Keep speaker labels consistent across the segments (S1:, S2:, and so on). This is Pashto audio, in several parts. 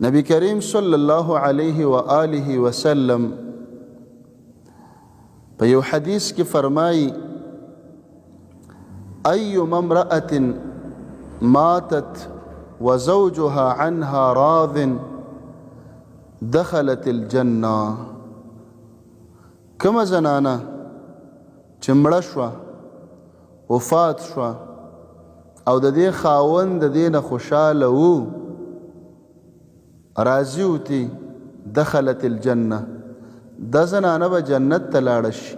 S1: نبی کریم صلی الله علیه و آله وسلم په یو حدیث کې فرمایي: ايما امرأة ماتت وزوجها عنها راض دخلت الجنه. کومه زنانه چې مړه شوه، وفات شوه، او د دې خاوند د دې نه خوشاله وو، راضي وتی، دخلت الجنه، دا زنانه به جنت ته لاړه شي.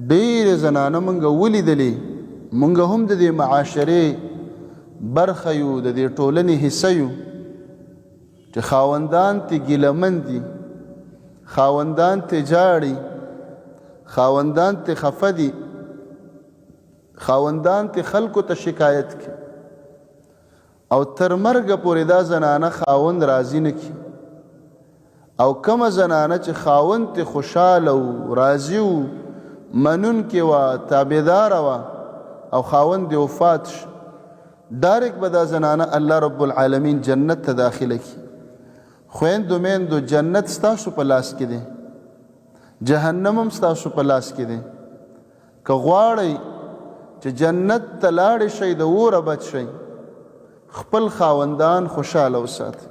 S1: ډېرې زنانه مونږ ولیدلې، مونږ هم د دې معاشرې برخه یو، د دې ټولنې حصه یو، چې خاوندان تی ګیلمن دي، خاوندان تی جاړي، خاوندان تی خفه دي، خاوندان تی خلکو ته شکایت کوي، او تر مرګه پورې دا زنانه خاوند راضي نه کړي. او کومه زنانه چې خاوند تی خوشاله و، راضي و، منونکې وه، تابعداره وه، او خاوند یې وفات شو، ډایرک به دا زنانه الله رب العالمین جنت ته داخله کړي. خویندو میندو، جنت ستاسو په لاس کې دی، جهنم هم ستاسو په لاس کې دی. که غواړئ چې جنت ته لاړې شئ، د اوره بچ شئ، خپل خاوندان خوشاله وساتئ.